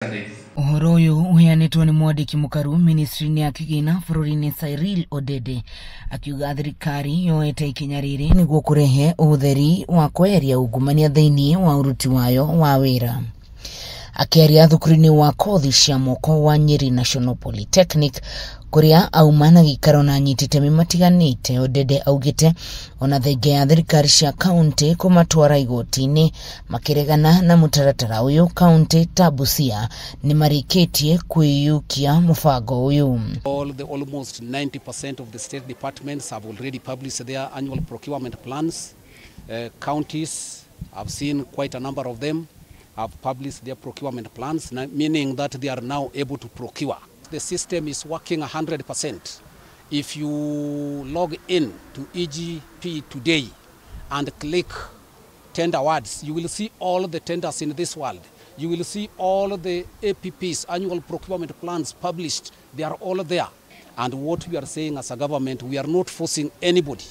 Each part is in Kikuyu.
Ũhoro ũyũ ũheanĩtwo nĩ mwandĩki mũkaru ministry-inĩ ya kĩgĩna bũrũri-inĩ Cyril Odede, akiuga thirikari yoete ikinya rĩrĩ nĩguo kũrehe ũtheri wa kweheria ungumania thĩinĩ wa ũruti wayo wa wĩra. Akĩaria thukuru-inĩ wa kothi cia moko wa Nyeri National Polytechnic kũrĩa auma na gĩikaro na anyiti itemi matiganĩte, Odede augĩte ona thengia ya thirikari cia kaunti kũmatwara igoti-inĩ makĩregana na mũtaratara ũyũ, kaunti ta Busia nĩ marĩkĩtie kwĩyũkia mũbango ũyũ. All the almost 90% of the state departments have already published their annual procurement plans. Counties, I've seen quite a number of them, have published their procurement plans, meaning that they are now able to procure. The system is working 100%. If you log in to EGP today and click tender awards, you will see all the tenders in this world. You will see all the APPs, annual procurement plans published. They are all there. And what we are saying as a government, we are not forcing anybody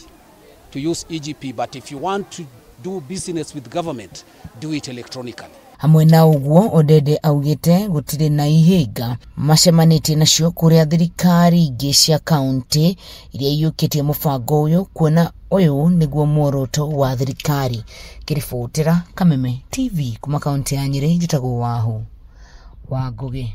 to use EGP, but if you want to do business with government, do it electronically. Hamwe na ũguo, Odede augĩte gũtirĩ na ihĩnga macemanĩtie nacio kũrĩa thirikari ingĩ cia kaunti iria iyũkĩtie mũbango ũyũ, kuona ũyũ nĩguo muoroto wa thirikari. Ngĩribotera Kameme TV kuma kaunti ya Nyĩrĩ, njĩtagwo Wahu wa Ngũgĩ.